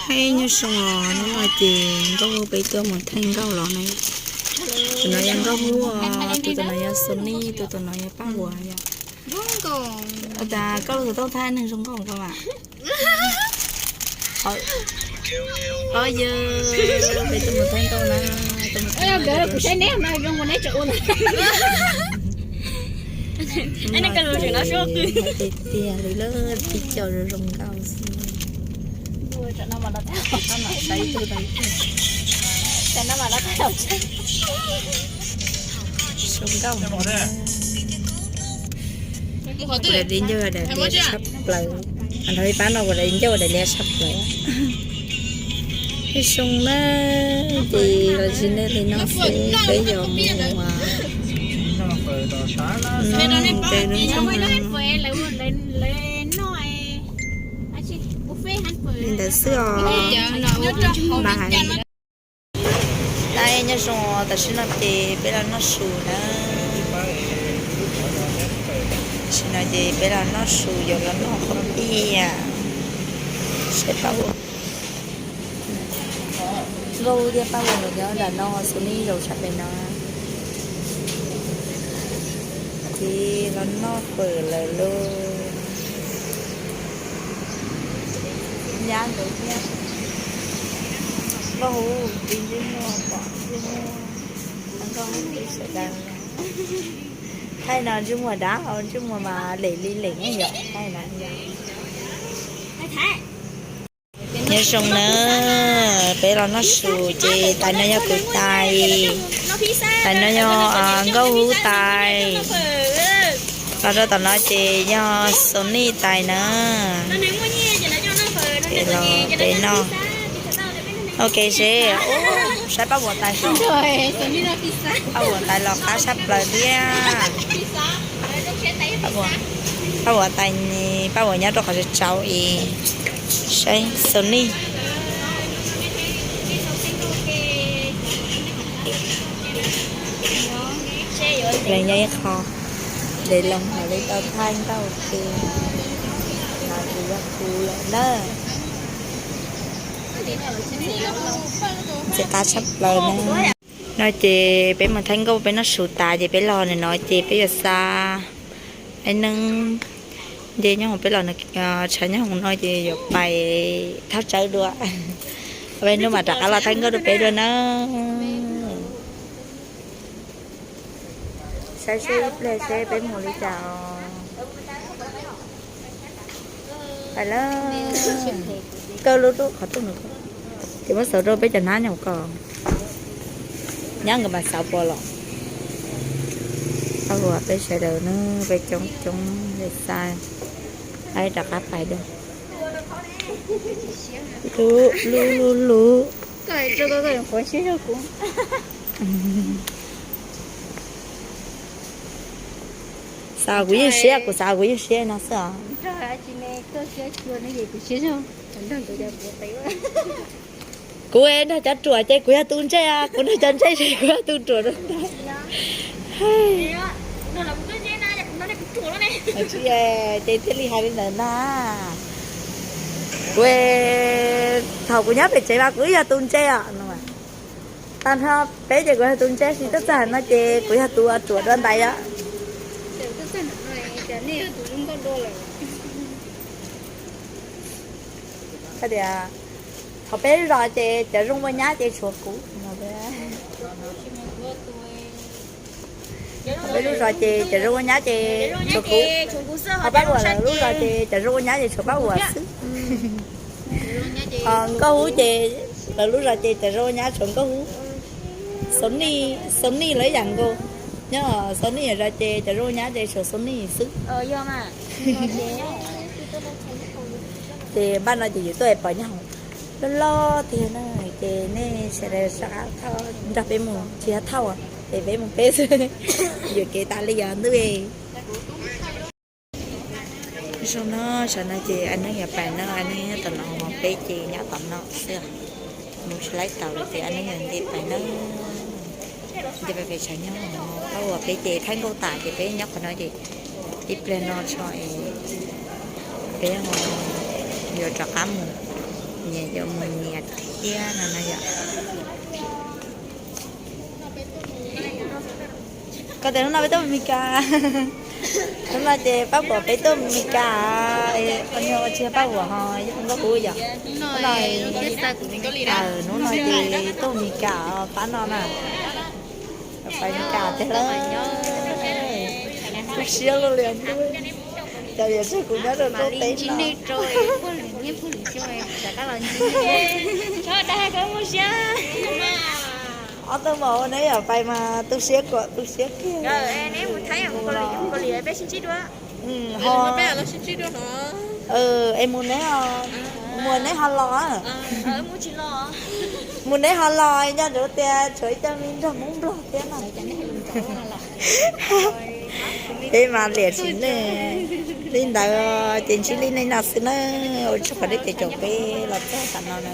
Hais nyob zoo os, hnub no ces Nkauj Hub peb tuaj mus thaij nkauj los na. Tus no yog Nkauj Hub, tus tus no yog Xus Nij, tus tus no yog Paj Huas yom. Ua cas koj lub xov tooj thaij neeg zoo nkauj koj mas? Os yog, peb tuaj mus thaij nkauj na, tuaj mus thaij nkauj tiag tiag li lawm, tib co zoo zoo nkauj xwb. Saib ib tug tau ib tug. Zoo nkauj. Kuv daim di ncauj daim liab tshaj plaws. Nrog ib pab no kuv daim di ncauj daim liab tshaj plaws. Peb zoo na, ces los tsis nej li no xwb, peb yuav mus ua ntawd xwb os. Nyob zoo, tam sim no ces peb los noj su na. Tam sim no ces peb los noj su, yuav los noj qhob pias. Saib Paj Huas, Nkauj Hub thiab Paj Huas nkawd nyob nram no, Xus Nij zaum sab pem no. Ces los noj fawm lawm lauj. Nyab nkawd thiab. Nkauj Hub, tis ntsej muag pom ntsej muag. Nkauj Hub sawv daws. Thaij no ntsej muag dab, ntsej muag mas lem li lem yom, thaij no. Nyob zoo na, peb los noj su ces tais no yog kuv tais, tais no yog Nkauj Hub tais, los rau tom no ces yog Xus Nij tais na. Peb los peb noj. Ok seb, saib Paj Huas tais seb. Paj Huas tais los qab tshaj plaws thiab. Paj Huas tais, Paj Huas nyob rau qhov tsaus tsaus es saib Xus Nij. Leej yog ib qho, de loo hais li tau thaij nkauj ua ke. No ces yog kuv lawm na. Ntxim qab tshaj plaws na. No ces peb mus thaij nkauj peb noj su tas ces peb los ntawm no ces peb yuav xa ib neeb nce nyob hoom peb los, tshav nyob hoom no ces yuav pais thaj tsawb dua. Peb hnub mam rov qab los thaij nkauj rau peb dua na. Saib seb ib pliag seb peb mus li cas os. Pais lawm. Kawg lub lub qhov rooj no, ces muab xauv rau peb cov hnab nyob ko. Nyab nkawd mas xauv pom los. Paj Huas peb sawv daws na, peb coob coob li xav, peb rov qab pais dua. Lub lub lub. Xav kuv yeej siab, kuv xav kuv yeej siab no xwb os. Kuv nrog cov ruam ces kuv yog tus ntsej, kuv nrog cov ntsej ces kuv yog tus ruam rau ntag. Ces thiaj li hais li ntawd na. Kuv, thaum kuv nyob pem tsev mas kuv yog tus ntsej os. Tag nrho peb ces kuv yog tus ntsej, tsis tuaj txog no ces kuv yog tus ruam dua ntais os. Hais tias thaum peb lub zos ces cov zoo ua nyab ces tshuav kuv. Peb lub zos ces cov zoo ua nyab ces tshuav kuv. Ho Paj Huas lawv lub zos ces cov zoo ua nyab ces tshuav Paj Huas xwb. Ho Nkauj Hub ces lawv lub zos ces cov zoo ua nyab tshuav Nkauj Hub. Xus Nij, Xus Nij lawv ib yam nkaus. Nyob Xus Nij zos ces cov zoo ua nyab ces tshuav Xus Nij xwb. Ces npaj no ces yus tuaj pom nyob hoom loj loj tiag na, ces nej sawv daws rov qab thauj nrog peb mus, tsis yog thauj, ces peb mus peb xwb. Yuam kev tas li os ntuj. Zoo no, tsam no ces Aib Neeb yuav pais na, Aib Neeb nyob tom no, peb ces nyob tom no xwb. Mus tsis laib tau lawm ces Aib Neeb yuav nce pais na. Nce pais pem tshav nyob, Paj Huas peb ces thaij nkauj tas ces peb nyob qhov no ces ib pliag no tso es peb yuav rov qab mus. Nyias yuav mus nyias thiab no na yom. Koj tias hnub no peb tuaj mus Meskas. Hnub no ces Paj Vuam peb tuaj mus Meskas. Ua tsis Paj Vuam ho yog Nkauj Hub yom. Hnub no, hnub no ces tuaj mus Meskas pab no na. Pais Meskas tiag lawm. Tu siab luaj li ntuj. Cov niam tseg kuv nyob rau rooj teb no. Ob tug maum neb yam pais mas tu siab kuam tu siab kiag. Es mus neb, mus neb ho los, mus neb ho los nco ntsoov tias tshuav ib co me nrog Hmoob Nplog thiab no. Peb mas liam tsis nej li ntawd ces ntsib li nej no xwb na. Ua tsaug qhov nej caum peb los txog tam no na.